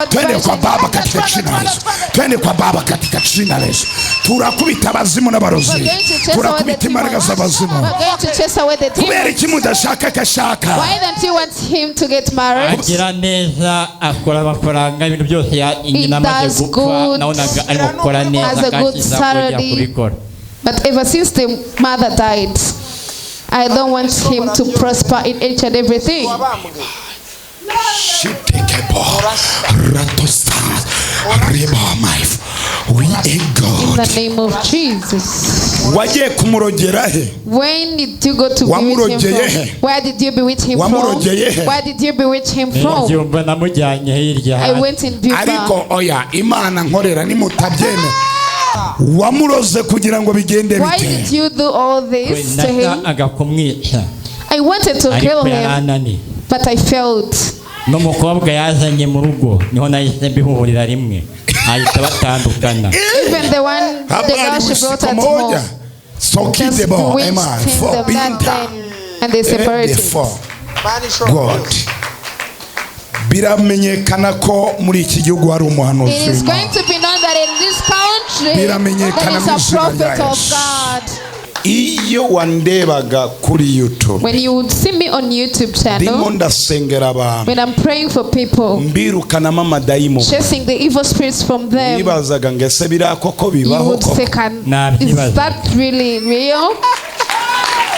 Twende kwa Baba katika jina la Yesu. Twende kwa Baba katika jina la Yesu. Turakubita abazimu n'abarozi. Turakubita imbaraga z'abazimu. Kubera iki mudashaka kashaka? Why don't you want him to get married? Agira neza, akora amafaranga, ibintu byose He nyina amaze does gupfa good, nabonaga arimo gukora neza has a kandi good kongera salary. kubikora. But ever since the mother died, I don't want him to prosper in each and everything. Shitekebo ratosa riba my we in In the God. name of Jesus. Wagiye kumurogera he? When did you go to be with him Wamurogeye from? he? Where did you be with him from? Wamurogeye he? Where did you be with him from? Byumva namujyanye hirya I hasi. went in Buba. Ariko oya, Imana nkorera nimutabyemera. Wamuroze kugira ngo bigende Why bite? did you do all this to him? Nashakaga kumwica I wanted to ariko kill him, yarananiye. but I failed. N'umukobwa yazanye mu rugo niho nahise mbihurira rimwe ahita batandukana. Even the one, the Habari girl she brought usiku at home, moja. just Sokidebo bewitched ema him for them that binta. then, and they separated. For God. Biramenyekana ko muri iki gihugu hari umuhanuzi It is w'Imana. going to be known that in this country Biramenyekana there is mu a izina rya prophet of Yesu. God. Iyo wandebaga kuri YouTube When you would see me on YouTube ndimo channel, ndasengera abantu when I'm praying for people, mbirukanamo amadayimoni, chasing the evil spirits from them, nibazaga ngo ese biriya koko you bibaho would koko? say, "Can Nabyibaza. is that really real?"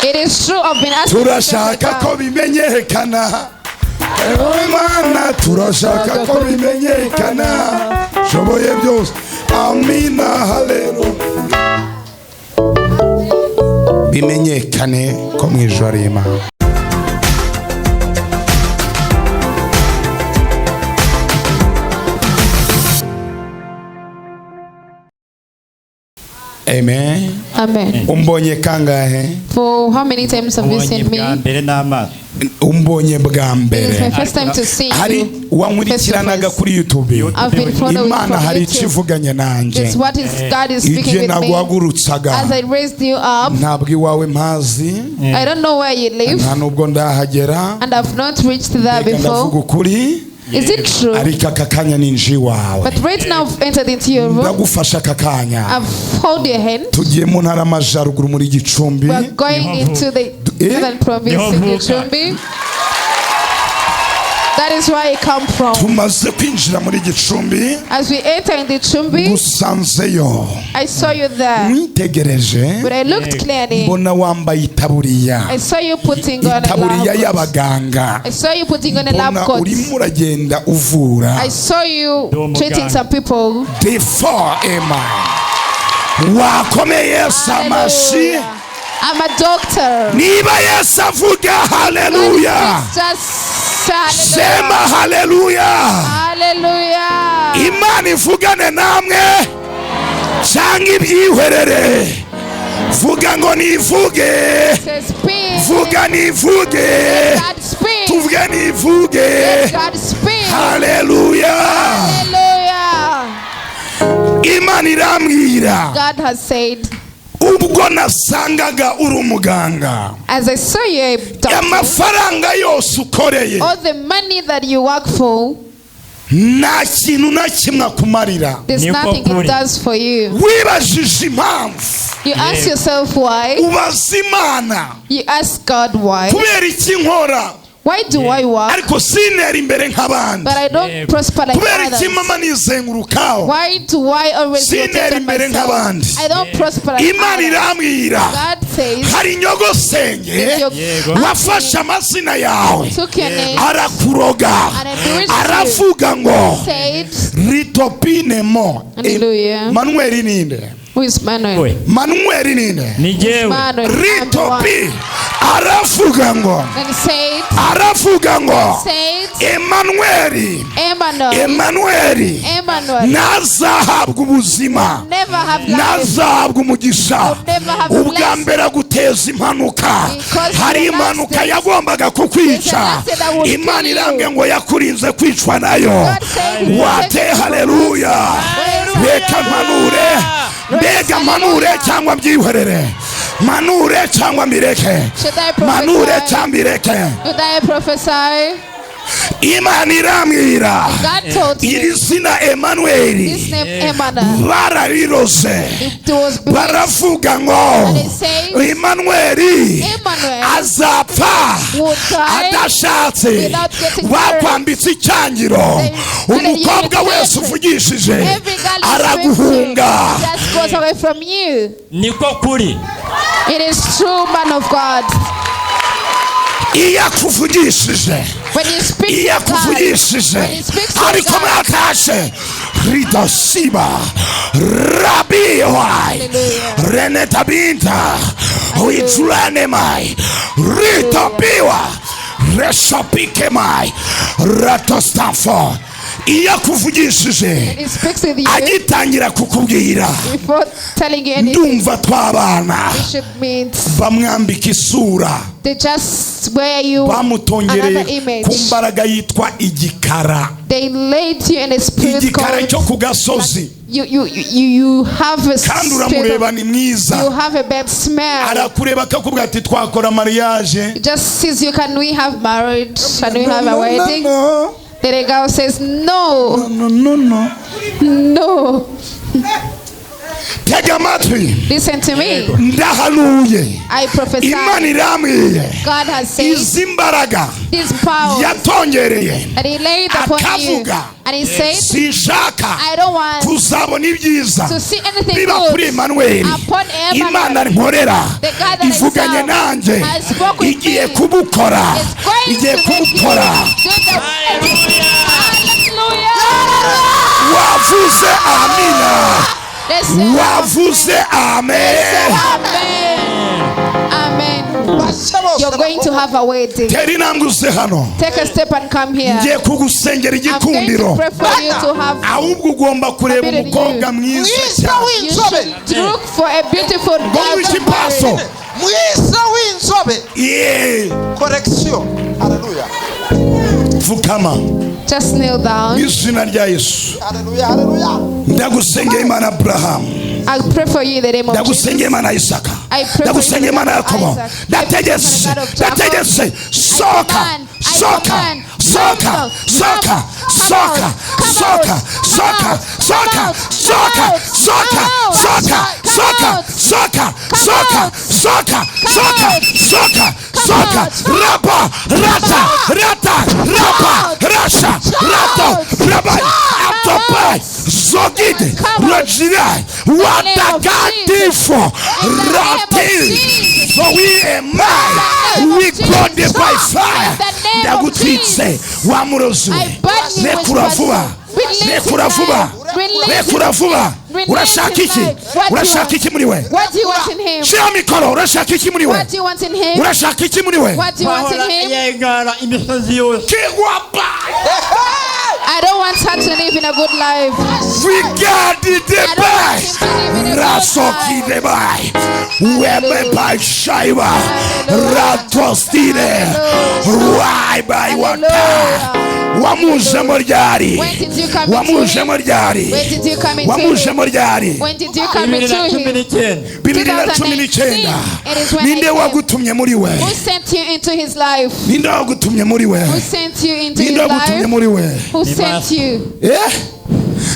It is true. I've been asking myself like Turashaka ko that. bimenyekana. Ewe Mana, turashaka ko bimenyekana, shoboye byose. Amina, haleluya. Bimenyekane ko mu ijuru ari Imana. Amen. Amen. Umbonye kangahe? For how many times have you Ubonye seen me? bwa mbere n'amaso. Umbonye bwa It is my mbere. first time to see Hari you face to uwankurikiranaga face. kuri YouTube. I've been following Imana from hari icyo YouTube. ivuganye nanjye. It's what is God is speaking Igihe with me. naguhagurutsaga, As I raised you up, ntabwo iwawe mpazi, I don't know where you live, nta nubwo ndahagera. and I've not reached there Reka ndavuga before. ukuri, Is it true? ariko aka kanya ninjiye iwawe. But right now I've entered into your room. Ndagufasha aka kanya. I've held your hand. Tugiye mu ntara y'Amajyaruguru muri Gicumbi. We are going into the Eh? northern province in Niho mvuka. Gicumbi. That is where I come from. Tumaze kwinjira muri Gicumbi, As we enter in Gicumbi, gusanzeyo I saw you there. mwitegereje, But I looked clearly. mbona wambaye itaburiya, I saw you putting on a itaburiya lab coat. y'abaganga. I saw you putting on a lab Mbona coat. urimo uragenda uvura. I saw you Ndi treating umuganga. some people. Before Emma wakomeye Yesu amashyi. Hallelujah. I'm a doctor. Niba Yesu avuga haleluya, Just say sema hallelujah. haleluya. Hallelujah. Imana ivugane namwe cyangwa ibyihwerere. Vuga ngo nivuge. Say speak. Vuga nivuge. God speak. Tuvuge nivuge. Let God speak. Haleluya. Hallelujah. Imana irambwira, God has said, ubwo nasangaga uri umuganga, as I saw you, a doctor, amafaranga yose ukoreye all the money that you work for, nta kintu na kimwe akumarira. there's Niko nothing it kuri. does for you. Wibajije impamvu, You ask yourself why. ubaza Imana, You ask God why. kubera iki nkora Why do I work, ariko sintera imbere nk'abandi? but I don't Yeah. prosper like Kubera iki others? mama nizengurukaho Why do I always Sintera rotate on imbere myself? nk'abandi? I don't prosper like Imana others. irambwira, God says, hari nyogosenge your Yego. wafashe amazina yawe took your name arakuroga, and I bewitched you. aravuga ngo Said, ritopinemo. Hallelujah. Manuel ninde? Who is Manuel? We, Manuel ninde? ni jyewe. Manuel. I'm the one. Ritopi aravuga ngo, And said, aravuga ngo said, Emanueli, Emmanuel, Emanueli Emmanuel, ntazahabwa ubuzima, never have life. ntazahabwa umugisha. Never have Ubwa blessed. mbere aguteza impanuka. Because Hari the impanuka last yagombaga kukwica, There's an accident that would Imana kill you. irambwe ngo yakurinze kwicwa nayo. God said he Wate protected you from haleluya. Reka mpanure, mbega mpanure cyangwa mbyihorere, manure cyangwa mbireke, Should I prophesy? manure cyangwa mbireke. Should I prophesy? Imana irambwira God told iri me zina Emanueli this name Emmanuel. barariroze It was bewitched. baravuga ngo And it says, Emanueli Emmanuel azapfa would die adashatse without getting married. bakwambitse icyangiro They- umukobwa wese uvugishije Every girl you speak araguhunga to just goes away from you. Niko kuri. It is true, man of God. Iyo akuvugishije When you speak iyo to God, akuvugishije when you speak to ariko God, mwatashe ridosiba rabiwai Hallelujah. renetabinta witulanemai ritabiwa reshapikemai ratostafo iyo akuvugishije He speaks with you agitangira kukubwira before telling you anything. ndumva twabana You should meet. bamwambika isura They just wear you another bamutongereye ku image. mbaraga yitwa igikara They laid you in a spirit igikara called cyo ku gasozi you have a kandi spirit uramureba of, ni mwiza you have a bad smell. arakureba akakubwira ati twakora mariage He just sees you. Can we have marriage? Can we have a wedding? no Then the girl says no, no no no no. tega amatwi Listen to me. ndahanuye I prophesy. Imana irambwiye God has said izi mbaraga this power yatongereye that He laid upon you, Akavuga. and He said, sinshaka I don't want kuzabona ibyiza to see anything biba kuri good Emanueli upon Imana Emmanuel. nkorera The God that I ivuganye serve nanjye has spoken with igiye me. kubukora Is going igiye to make you kubukora do the Hallelujah. wavuze amina Let's say wavuze amen Amen. Amen. You're going to have a wedding. tera intambwe uze hano Take a step and come here. ngiye kugusengera I'm going to igikundiro pray for you to have. ahubwo ugomba kureba Ability. umukobwa mwiza mwiza cyane You w'inzobe should look for a beautiful ngo girl to w'ikipaso marry. mwiza w'inzobe Ye, korekisiyo haleluya pfukama Just kneel down. izina rya Yesu haleluya haleluya ndagusengera Imana Aburahamu I pray for you in the name of Jesus. ndagusengera Imana Isaka I pray for you ndagusengera in the Imana name of Yakobo Isaac. I pray ndategetse for the God of Jacob. ndategetse soka command, I soka command, soka come out, soka come soka out, come soka out, soka come out, soka come out, soka come out, soka come out, soka come soka out, soka come soka out, soka come soka out, soka rapa rata rata rapa out, rasha rato out, rabai atopai out, zogide come out. rojirai the name of watakatifu In the name of rati Jesus. so we am I name of we got Jesus. by fire In the name of ndagutwitse wa murozi I burn you with rekura vuba Release his rekura vuba life. Release his rekura vuba Release urashaka his iki life. What do you urashaka want? iki muri we What do you want in him? shira mikoro urashaka iki muri we What do you want in him? urashaka iki muri we What do you want Bahora in him? yegara imisozi yose. kigwapa I don't want her to live in a good life. Vigadi I don't want him to live in a good Rasoki life. debai Webe by Shaiba Ratostine Why by wata Wamujemo ryari When did you come into Wamujemo him? ryari When did you come into him? Wamujemo ryari When did you come Bibiri na into cumi him? n'icyenda. 2019 It is when I Ninde came. wagutumye muri we Who sent you into his life? Ninde wagutumye muri we Who sent you into his Ninde wagutumye life? muri we Who sent you? Eh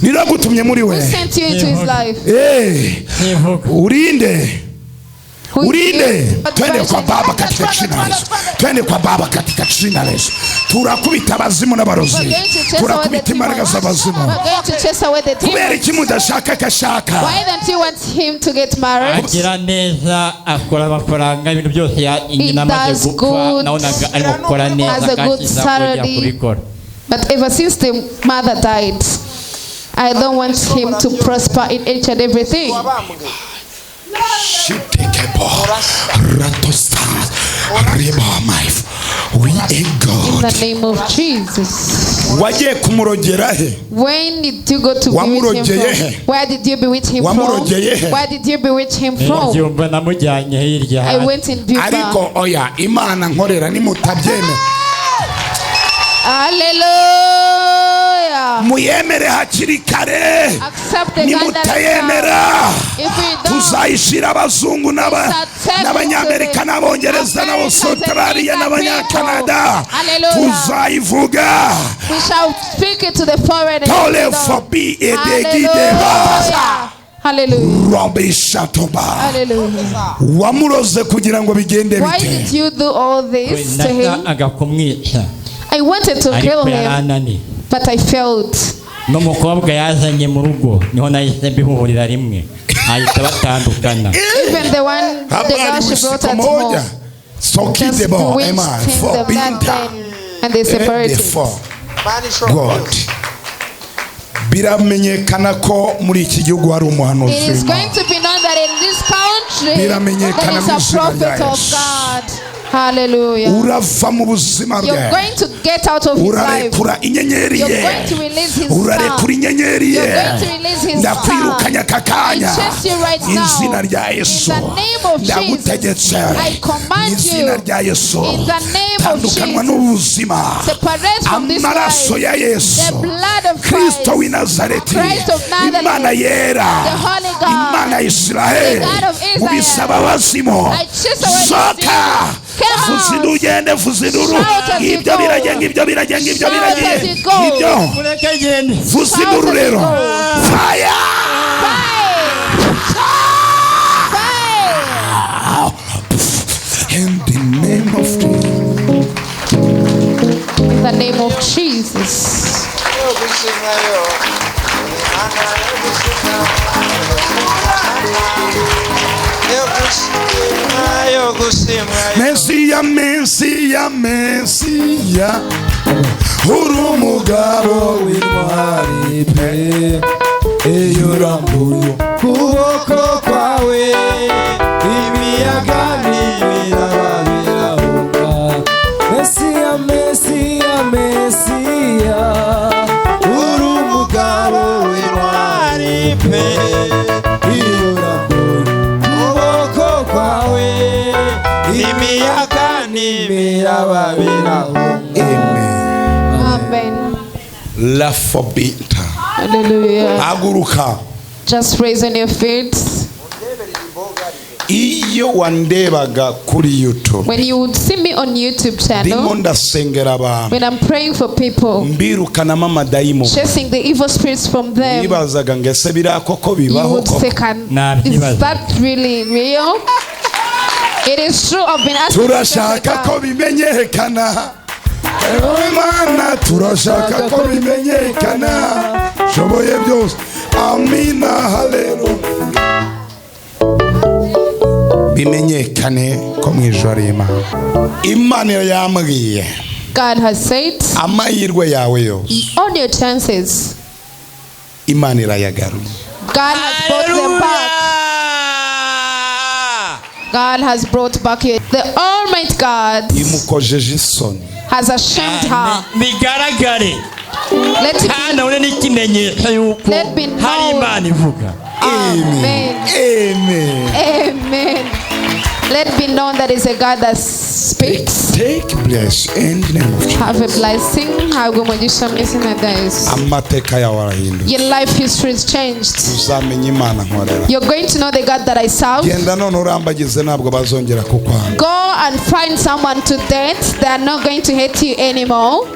Ninde wagutumye muri we Who sent you into his life? Eh Ntivuga. Urinde Who is Urinde you? twende kwa baba katika jina la Yesu twende kwa baba katika jina la Yesu turakubita abazimu n'abarozi We're going to chase away the turakubita imbaraga demons. z'abazimu We're going to chase away the kubera demons. iki mudashaka agashaka Why don't you want him to get married? Agira neza akora amafaranga ibintu byose nyina amaze does gupfa good. nabonaga arimo gukora neza Has a kandi good kongera salary. kubikora. But ever since the mother died, I don't want him to prosper in each and everything. wabambwe Shitekebo ratosta reba my we a In God the name of Jesus. wagiye kumurogera he When did you go to be with him Wamurogeye from? he? Where did you be with him from? Wamurogeye he? Where did you be with him from? Byumva namujyanye hirya I hasi. went in Buba. ariko oya Imana nkorera nimutabyemera Hallelujah. Muyemere hakiri kare. Accept the God that is Nimutayemera, come. If we don't, tuzayishira abazungu n'Abanyamerika n'Abongereza n'Abaustraliya n'Abanyakanada. Hallelujah. Tuzayivuga. We shall speak it to the foreigners. Tole fobi edegideba. Hallelujah. Hallelujah. Robishatoba. Hallelujah. Wamuroze kugira ngo bigende Why bite? did you do all this to him? Nashakaga kumwica, I wanted to kill ariko him, yarananiye. but I failed. N'umukobwa yazanye mu rugo niho nahise mbihuhurira rimwe, ahita batandukana. Even the one, the girl Habari she brought usiku at home, moja just sokidebo bewitched ema him for the that binta then, and they separated. for God. Biramenyekana ko muri iki gihugu hari umuhanuzi It is w'Imana. going to be known that in this country there Biramenyekana is mu a izina rya prophet of Yesu. God. Hallelujah. Urava mu buzima You're bwe, going to get out of his life. urarekura inyenyeri You're ye, going to release his star. urarekura inyenyeri ye. You're going to release his star. Ndakwirukanye aka kanya I chase you right now. izina rya Yesu. In the name of Ndagutegetse Jesus. I command izina you. rya Yesu. In the name of Tandukanwa Jesus. n'ubuzima. Separate from this Amaraso life. ya Yesu The blood of Kristo w'i Christ. Nazareti, Christ of Nazareth. Imana yera, The Holy God. Imana ya Isiraheli, The God of Israel. mubisaba abazimu, I chase away the soka. demons. Come Vuza out. induru, ugende, vuza induru. Shout as you Ibyo go. biragenga, ibyo biragenga, ibyo Shout biragiye, as you go. ibyo. Mureke ngende. Vuza Shout induru as you rero. go. Fire. Fire! Fire! In the name of Jesus. In the name of Jesus. Mesiya, Mesiya, Mesiya, uri umugabo w'intwari pe, iyo urambuye ukuboko kwawe ibiyaga n'ibiraba birahunga. Mesiya, Mesiya, Mesiya, uri umugabo w'intwari pe, iyo urambuye ukuboko kwawe ibiyaga n'ibiraba birahunga. Amen. Amen. La fobita. Hallelujah. Haguruka. Just raise on your feet. Iyo wandebaga kuri YouTube, When you would see me on YouTube ndimo channel, ndasengera abantu, when I'm praying for people, mbirukanamo amadayimoni, chasing the evil spirits from them, nibazaga ngo ese biriya koko you bibaho would koko? say, "Can Nabyibaza. is that really real?" It is true. I've been asking. Turashaka ko bimenyekana. Ewe Mana, turashaka ko bimenyekana, shoboye byose. Amina, haleluya. Bimenyekane ko mu ijoro ari Imana. Imana yambwiye, God has said, amahirwe yawe yose on your chances, Imana irayagaruye. God has brought them back. God has brought back your, the Almighty God Imukojeje isoni. has ashamed her. Bigaragare Let it kandi be. abone n'ikimenyetso yuko Let be known. hari Imana ivuga. Amen. Amen. Amen. Let be known that is a God that speaks. Take bless in the name of Jesus. Have a blessing. Habwa umugisha mu izina rya Yesu. Amateka yawe arahinduka. Your life history is changed. Uzamenya Imana nkorera. You're going to know the God that I serve. Genda none urambagize, ntabwo bazongera kukwanga. Go and find someone to date. They are not going to hate you anymore.